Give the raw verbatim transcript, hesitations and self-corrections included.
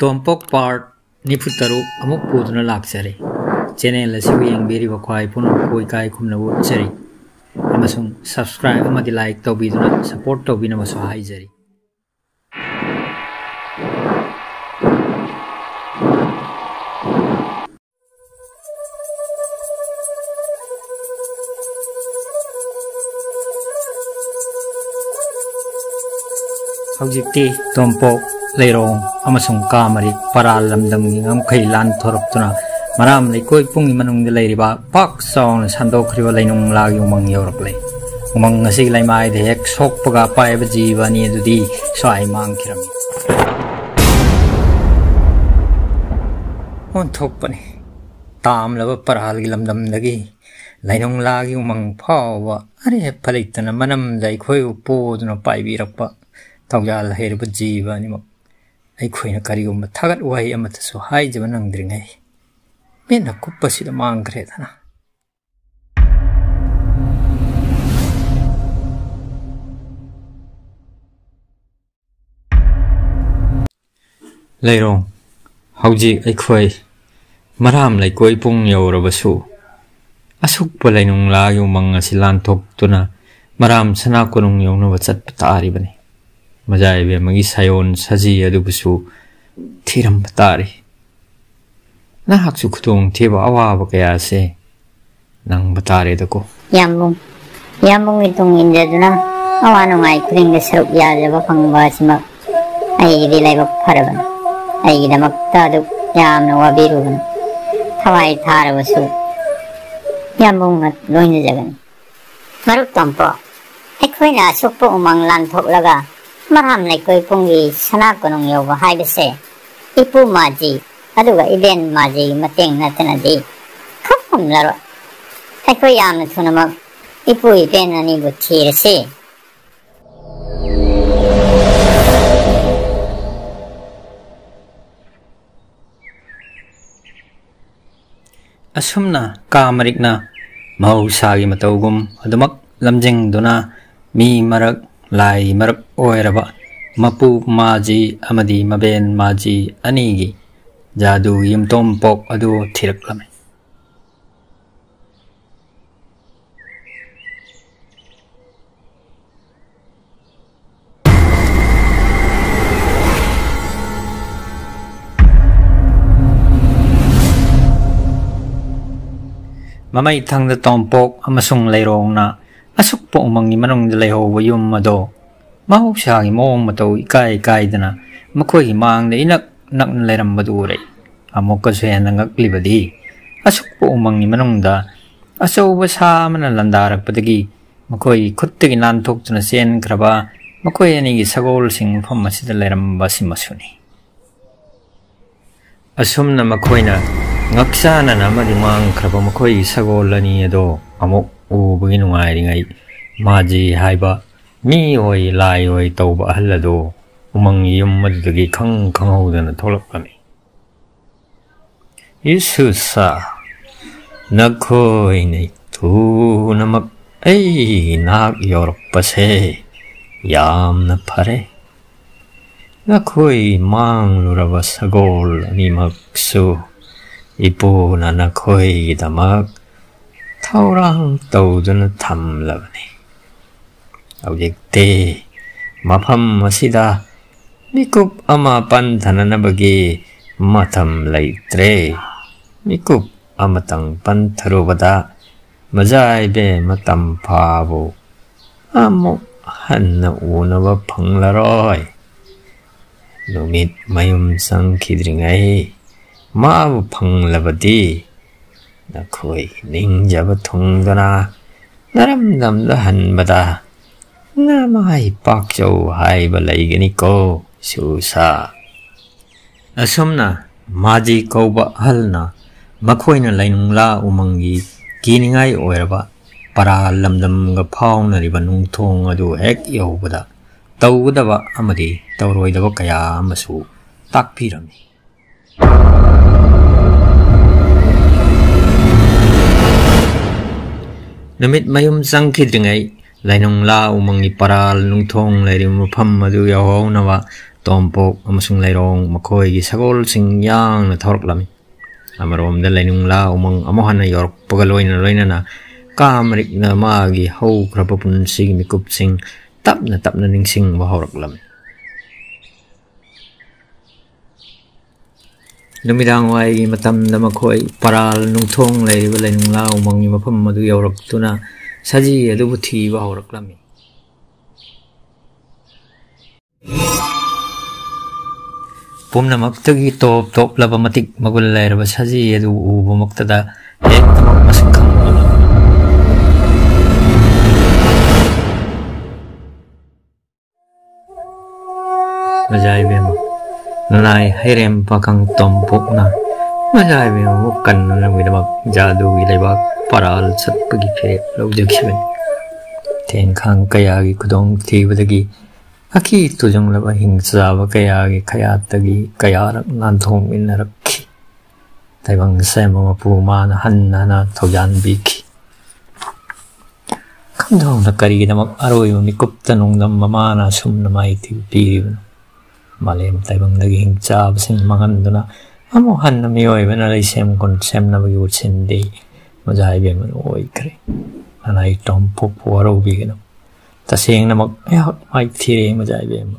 Tompok part ꯅꯤꯐꯨ ꯇꯔꯨꯛ ꯑꯃꯨꯛ ꯄꯨꯗꯨꯅ ꯂꯥꯛꯆꯔꯤ꯫ Channel ꯑꯁꯤꯕꯨ ꯌꯦꯡꯕꯤꯔꯤꯕ ꯈ꯭ꯋꯥꯏ ꯄꯨꯝꯅꯃꯛꯄꯨ ꯏꯀꯥꯏ ꯈꯨꯝꯅꯕ ꯎꯠꯆꯔꯤ꯫ ꯑꯃꯁꯨꯡ subscribe ꯑꯃꯗꯤ like ꯇꯧꯕꯤꯗꯨꯅ support ꯇꯧꯕꯤꯅꯕꯁꯨ ꯍꯥꯏꯖꯔꯤ꯫ ꯍꯧꯖꯤꯛꯇꯤ ꯇꯣꯝꯄꯣꯛ, ꯂꯩꯔꯣꯡ ꯑꯃꯁꯨꯡ ꯀꯥꯃꯔꯤꯛ ꯄꯔꯥ ꯂꯝꯗꯝꯒꯤ ꯉꯝꯈꯩ ꯂꯥꯟꯊꯣꯔꯛꯇꯨꯅ ꯃꯔꯥꯝ ꯂꯩꯀꯣꯏ ꯄꯨꯡꯒꯤ ꯃꯅꯨꯡꯗ ꯂꯩꯔꯤꯕ ꯄꯥꯛ ꯆꯥꯎꯅ ꯁꯟꯗꯣꯛꯈ꯭ꯔꯤꯕ ꯂꯩꯅꯨꯡꯂꯥꯒꯤ ꯎꯃꯪ ꯌꯧꯔꯛꯂꯦ꯫ ꯎꯃꯪ ꯑꯁꯤꯒꯤ ꯂꯩꯃꯥꯏꯗ ꯍꯦꯛ ꯁꯣꯛꯄꯒ ꯑꯄꯥꯏꯕ ꯖꯤꯕ ꯑꯅꯤ ꯑꯗꯨꯗꯤ ꯁ꯭ꯋꯥꯏ ꯃꯥꯡꯈꯤꯔꯝꯃꯤ꯫ ꯑꯣꯟꯊꯣꯛꯄꯅꯤ꯫ ꯇꯥꯝꯂꯕ ꯄꯔꯥꯜꯒꯤ ꯂꯝꯗꯝꯗꯒꯤ ꯂꯩꯅꯨꯡꯂꯥꯒꯤ ꯎꯃꯪ ꯐꯥꯎꯕ ꯑꯔꯦꯞꯄ ꯂꯩꯇꯅ ꯃꯅꯝꯗ ꯑꯩꯈꯣꯏꯕꯨ ꯄꯣꯗꯨꯅ ꯄꯥꯏꯕꯤꯔꯛꯄ ꯊꯧꯖꯥꯜ ꯍꯩꯔꯕ ꯖꯤꯕ ꯑꯅꯤꯃꯛ ꯑꯩꯈꯣꯏꯅ ꯀꯔꯤꯒꯨꯝꯕ ꯊꯥꯒꯠ ꯋꯥꯍꯩ ꯑꯃꯠꯇꯁꯨ ꯍꯥꯏꯖꯕ ꯅꯪꯗ꯭ꯔꯤꯉꯩ ꯃꯤꯠꯅ ꯀꯨꯞꯄꯁꯤꯗ ꯃꯥꯡꯈ꯭ꯔꯦꯗꯅ꯫ ꯂꯩꯔꯣꯡ, ꯍꯧꯖꯤꯛ ꯑꯩꯈꯣꯏ ꯃꯔꯥꯝ ꯂꯩꯀꯣꯏ ꯄꯨꯡ ꯌꯧꯔꯕꯁꯨ, ꯑꯁꯨꯛꯄ ꯂꯩꯅꯨꯡꯂꯥꯒꯤ ꯎꯃꯪ ꯑꯁꯤ ꯂꯥꯟꯊꯣꯛꯇꯨꯅ ꯃꯔꯥꯝ ꯁꯅꯥ ꯀꯣꯅꯨꯡ ꯌꯧꯅꯕ ꯆꯠꯄ ꯇꯥꯔꯤꯕꯅꯤ꯫ ꯃꯖꯥ ꯏꯕꯦꯝꯃꯒꯤ ꯁꯥꯌꯣꯟ ꯁꯖꯤ ꯑꯗꯨꯕꯨꯁꯨ ꯊꯤꯔꯝꯕ ꯇꯥꯔꯤ꯫ ꯅꯍꯥꯛꯁꯨ ꯈꯨꯗꯣꯡꯊꯤꯕ ꯑꯋꯥꯕ ꯀꯌꯥꯁꯦ ꯅꯪꯕ ꯇꯥꯔꯦꯗꯀꯣ꯫ ꯌꯥꯝꯕꯨꯡ, ꯌꯥꯝꯕꯨꯡꯒꯤ ꯇꯨꯡ ꯏꯟꯖꯗꯨꯅ ꯑꯋꯥ ꯅꯨꯡꯉꯥꯏ ꯈꯨꯗꯤꯡꯗ ꯁꯔꯨꯛ ꯌꯥꯖꯕ ꯐꯪꯕ ꯑꯁꯤꯃꯛ ꯑꯩꯒꯤꯗꯤ ꯂꯥꯏꯕꯛ ꯐꯔꯕꯅꯤ꯫ ꯑꯩꯒꯤꯗꯃꯛꯇ ꯑꯗꯨꯛ ꯌꯥꯝꯅ ꯋꯥꯕꯤꯔꯨꯕꯅꯤ꯫ ꯊꯋꯥꯏ ꯊꯥꯔꯕꯁꯨ ꯌꯥꯝꯕꯨꯡꯅ ꯂꯣꯏꯅꯖꯒꯅꯤ꯫ ꯃꯔꯨꯞ ꯇꯣꯝꯄꯣ, ꯑꯩꯈꯣꯏꯅ ꯑꯁꯨꯛꯄ ꯎꯃꯪ ꯂꯥꯟꯊꯣꯛꯂꯒ ꯃꯔꯥꯝ ꯂꯩꯀꯣꯏ ꯄꯨꯡꯒꯤ ꯁꯅꯥ ꯀꯣꯅꯨꯡ ꯌꯧꯕ ꯍꯥꯏꯕꯁꯦ ꯏꯄꯨ ꯃꯥꯖꯤ ꯑꯗꯨꯒ ꯏꯕꯦꯟ ꯃꯥꯖꯤ ꯃꯇꯦꯡ ꯅꯠꯇꯅꯗꯤ ꯈꯪꯂꯝꯂꯔꯣꯏ꯫ ꯑꯩꯈꯣꯏ ꯌꯥꯝꯅ ꯊꯨꯅꯃꯛ ꯏꯄꯨ ꯏꯕꯦꯟ ꯑꯅꯤꯕꯨ ꯊꯤꯔꯁꯤ꯫ ꯑꯁꯨꯝꯅ ꯀꯥ ꯃꯔꯤꯛꯅ ꯃꯍꯧꯁꯥꯒꯤ ꯃꯇꯧꯒꯨꯝ ꯑꯗꯨꯃꯛ ꯂꯝꯖꯤꯡꯗꯨꯅ ꯃꯤ ꯃꯔꯛ, ꯂꯥꯏ ꯃꯔꯛ ꯑꯣꯏꯔꯕ ꯃꯄꯨ ꯃꯥꯖꯤ ꯑꯃꯗꯤ ꯃꯕꯦꯟ ꯃꯥꯖꯤ ꯑꯅꯤꯒꯤ ꯖꯥꯗꯨꯒꯤ ꯌꯨꯝꯇꯣꯝꯄꯣꯛ ꯑꯗꯨ ꯊꯤꯔꯛꯂꯝꯃꯤ꯫ ꯃꯃꯩ ꯊꯪꯗ ꯇꯣꯝꯄꯣꯛ ꯑꯃꯁꯨꯡ ꯂꯩꯔꯣꯡꯅ ꯑꯁꯨꯛꯄ ꯎꯃꯪꯒꯤ ꯃꯅꯨꯡꯗ ꯂꯩꯍꯧꯕ ꯌꯨꯝ ꯑꯗꯣ ꯃꯍꯧꯁꯥꯒꯤ ꯃꯑꯣꯡ ꯃꯇꯧ ꯏꯀꯥꯏ ꯀꯥꯏꯗꯅ ꯃꯈꯣꯏꯒꯤ ꯃꯥꯡꯗ ꯏꯅꯛ ꯅꯛꯅ ꯂꯩꯔꯝꯕꯗꯨ ꯎꯔꯦ꯫ ꯑꯃꯨꯛꯀꯁꯨ ꯍꯦꯟꯅ ꯉꯛꯂꯤꯕꯗꯤ, ꯑꯁꯨꯛꯄ ꯎꯃꯪꯒꯤ ꯃꯅꯨꯡꯗ ꯑꯆꯧꯕ ꯁꯥ ꯑꯃꯅ ꯂꯥꯟꯗꯥꯔꯛꯄꯗꯒꯤ ꯃꯈꯣꯏꯒꯤ ꯈꯨꯠꯇꯒꯤ ꯅꯥꯟꯊꯣꯛꯇꯨꯅ ꯆꯦꯟꯈ꯭ꯔꯕ ꯃꯈꯣꯏ ꯑꯅꯤꯒꯤ ꯁꯒꯣꯜꯁꯤꯡ ꯃꯐꯝ ꯑꯁꯤꯗ ꯂꯩꯔꯝꯕ ꯑꯁꯤꯃꯁꯨꯅꯤ꯫ ꯑꯁꯨꯝꯅ ꯃꯈꯣꯏꯅ ꯉꯛꯆꯥꯅꯅ ꯑꯃꯗꯤ ꯃꯥꯡꯈ꯭ꯔꯕ ꯃꯈꯣꯏꯒꯤ ꯁꯒꯣꯜ ꯑꯅꯤ ꯑꯗꯣ ꯑꯃꯨꯛ ꯎꯕꯒꯤ ꯅꯨꯡꯉꯥꯏꯔꯤꯉꯩ, ꯃꯥꯖꯤ ꯍꯥꯏꯕ ꯃꯤ ꯑꯣꯏ ꯂꯥꯏ ꯑꯣꯏ ꯇꯧꯕ ꯑꯍꯜ ꯑꯗꯣ ꯎꯃꯪꯒꯤ ꯌꯨꯝ ꯑꯗꯨꯗꯒꯤ ꯈꯪ ꯈꯪꯍꯧꯗꯅ ꯊꯣꯛꯂꯛꯂꯝꯃꯤ꯫ ꯏꯁꯨꯁꯥ, ꯅꯈꯣꯏꯅ ꯊꯨꯅꯃꯛ ꯑꯩ ꯅꯥꯛ ꯌꯧꯔꯛꯄꯁꯦ ꯌꯥꯝꯅ ꯐꯔꯦ꯫ ꯅꯈꯣꯏ ꯃꯥꯡꯂꯨꯔꯕ ꯁꯒꯣꯜ ꯑꯅꯤꯃꯛꯁꯨ ꯏꯄꯨꯅ ꯅꯈꯣꯏꯒꯤꯗꯃꯛ ꯊꯧꯔꯥꯡ ꯇꯧꯗꯨꯅ ꯊꯝꯂꯕꯅꯤ꯫ ꯍꯧꯖꯤꯛꯇꯤ ꯃꯐꯝ ꯑꯁꯤꯗ ꯃꯤꯀꯨꯞ ꯑꯃ ꯄꯟꯊꯅꯅꯕꯒꯤ ꯃꯇꯝ ꯂꯩꯇ꯭ꯔꯦ꯫ ꯃꯤꯀꯨꯞ ꯑꯃꯇꯪ ꯄꯟꯊꯔꯨꯕꯗ ꯃꯖꯥꯏꯕꯦꯝꯃ ꯇꯝꯐꯥꯕꯨ ꯑꯃꯨꯛ ꯍꯟꯅ ꯎꯅꯕ ꯐꯪꯂꯔꯣꯏ꯫ ꯅꯨꯃꯤꯠ ꯃꯌꯨꯝ ꯆꯪꯈꯤꯗ꯭ꯔꯤꯉꯩ ꯃꯥꯕꯨ ꯐꯪꯂꯕꯗꯤ ꯅꯈꯣꯏ ꯅꯤꯡꯖꯕ ꯊꯨꯡꯗꯨꯅ ꯅꯔꯝꯗꯝꯗ ꯍꯟꯕꯗ ꯅꯃꯥꯏ ꯄꯥꯛꯆꯧ ꯍꯥꯏꯕ ꯂꯩꯒꯅꯤꯀꯣ, ꯁꯨꯁꯥ꯫ ꯑꯁꯨꯝꯅ ꯃꯥꯖꯤ ꯀꯧꯕ ꯑꯍꯜꯅ ꯃꯈꯣꯏꯅ ꯂꯩꯅꯨꯡꯂꯥ ꯎꯃꯪꯒꯤ ꯀꯤꯅꯤꯡꯉꯥꯏ ꯑꯣꯏꯔꯕ ꯄꯔꯥ ꯂꯝꯗꯝꯒ ꯐꯥꯎꯅꯔꯤꯕ ꯅꯨꯡꯊꯣꯡ ꯑꯗꯨ ꯍꯦꯛ ꯌꯧꯕꯗ ꯇꯧꯒꯗꯕ ꯑꯃꯗꯤ ꯇꯧꯔꯣꯏꯗꯕ ꯀꯌꯥ ꯑꯃꯁꯨ ꯇꯥꯛꯄꯤꯔꯝꯃꯤ꯫ ꯅꯨꯃꯤꯠ ꯃꯌꯨꯝ ꯆꯪꯈꯤꯗ꯭ꯔꯤꯉꯩ ꯂꯩꯅꯨꯡꯂꯥ ꯎꯃꯪꯒꯤ ꯄꯔꯥꯜ ꯅꯨꯡꯊꯣꯡ ꯂꯩꯔꯤꯕ ꯃꯐꯝ ꯑꯗꯨ ꯌꯧꯍꯧꯅꯕ ꯇꯣꯝꯄꯣꯛ ꯑꯃꯁꯨꯡ ꯂꯩꯔꯣꯡ ꯃꯈꯣꯏꯒꯤ ꯁꯒꯣꯜꯁꯤꯡ ꯌꯥꯡꯅ ꯊꯧꯔꯛꯂꯝꯃꯤ꯫ ꯑꯃꯔꯣꯝꯗ ꯂꯩꯅꯨꯡꯂꯥ ꯎꯃꯪ ꯑꯃꯨꯛ ꯍꯟꯅ ꯌꯧꯔꯛꯄꯒ ꯂꯣꯏꯅ ꯂꯣꯏꯅꯅ ꯀꯥ ꯃꯔꯤꯛꯅ ꯃꯥꯒꯤ ꯍꯧꯈ꯭ꯔꯕ ꯄꯨꯟꯁꯤꯒꯤ ꯃꯤꯀꯨꯞꯁꯤꯡ ꯇꯞꯅ ꯇꯞꯅ ꯅꯤꯡꯁꯤꯡꯕ ꯍꯧꯔꯛꯂꯝꯃꯤ꯫ ꯅꯨꯃꯤꯗꯥꯡ ꯋꯥꯏꯒꯤ ꯃꯇꯝꯗ ꯃꯈꯣꯏ ꯄꯔꯥꯜ ꯅꯨꯡꯊꯣꯡ ꯂꯩꯔꯤꯕ ꯂꯩꯅꯨꯡꯂꯥ ꯎꯃꯪꯒꯤ ꯃꯐꯝ ꯑꯗꯨ ꯌꯧꯔꯛꯇꯨꯅ ꯁꯖꯤ ꯑꯗꯨꯕꯨ ꯊꯤꯕ ꯍꯧꯔꯛꯂꯝꯃꯤ꯫ ꯄꯨꯝꯅꯃꯛꯇꯒꯤ ꯇꯣꯞ ꯇꯣꯞꯂꯕ ꯃꯇꯤꯛ ꯃꯒꯨꯟ ꯂꯩꯔꯕ ꯁꯖꯤ ꯑꯗꯨ ꯎꯕꯃꯛꯇꯗ ꯍꯦꯛꯇꯃꯛ ꯃꯁꯛ ꯈꯪꯕ ꯉꯝꯂꯝꯃꯤ꯫ ꯃꯖꯥ ꯏꯕꯦꯝꯃ, ꯅꯅꯥꯏ ꯍꯩꯔꯦꯝ ꯄꯥꯈꯪ ꯇꯣꯝꯄꯣꯛꯅ ꯃꯖꯥ ꯏꯕꯦꯝꯃꯕꯨ ꯀꯟꯅꯅꯕꯒꯤꯗꯃꯛ ꯖꯥꯗꯨꯒꯤ ꯂꯩꯕꯥꯛ ꯄꯔꯥꯜ ꯆꯠꯄꯒꯤ ꯐꯤꯔꯦꯞ ꯂꯧꯖꯈꯤꯕꯅꯤ꯫ ꯊꯦꯡꯈꯥꯡ ꯀꯌꯥꯒꯤ ꯈꯨꯗꯣꯡꯊꯤꯕꯗꯒꯤ ꯑꯀꯤ ꯇꯨꯖꯨꯡꯂꯕ ꯍꯤꯡꯆꯥꯕ ꯀꯌꯥꯒꯤ ꯈꯌꯥꯠꯇꯒꯤ ꯀꯌꯥꯔꯛ ꯅꯥꯟꯊꯣꯛꯃꯤꯟꯅꯔꯛꯈꯤ꯫ ꯇꯥꯏꯕꯪ ꯁꯦꯝꯕ ꯃꯄꯨ ꯃꯥꯅ ꯍꯟꯅ ꯍꯟꯅ ꯊꯧꯖꯥꯟꯕꯤꯈꯤ꯫ ꯈꯪꯗꯧꯅ ꯀꯔꯤꯒꯤꯗꯃꯛ ꯑꯔꯣꯏꯕ ꯃꯤꯀꯨꯞꯇ ꯅꯣꯡꯗꯝꯕ ꯃꯥꯅ ꯑꯁꯨꯝꯅ ꯃꯥꯏꯊꯤꯕ ꯄꯤꯔꯤꯕꯅꯣ? ꯃꯥꯂꯦꯝ ꯇꯥꯏꯕꯪꯗꯒꯤ ꯍꯤꯡꯆꯥꯕꯁꯤꯡ ꯃꯥꯡꯍꯟꯗꯨꯅ ꯑꯃꯨꯛ ꯍꯟꯅ ꯃꯤꯑꯣꯏꯕꯅ ꯂꯩꯁꯦꯝ ꯈꯨꯟꯁꯦꯝꯅꯕꯒꯤ ꯎꯠꯁꯤꯟꯗꯤ ꯃꯖꯥ ꯏꯕꯦꯝꯃꯅ ꯑꯣꯏꯈ꯭ꯔꯦ꯫ ꯅꯅꯥꯏ ꯇꯣꯝꯄꯣꯛꯄꯨ ꯋꯥꯔꯧꯕꯤꯒꯅꯨ꯫ ꯇꯁꯦꯡꯅꯃꯛ ꯑꯩꯍꯥꯛ ꯃꯥꯏꯊꯤꯔꯦ ꯃꯖꯥ ꯏꯕꯦꯝꯃ꯫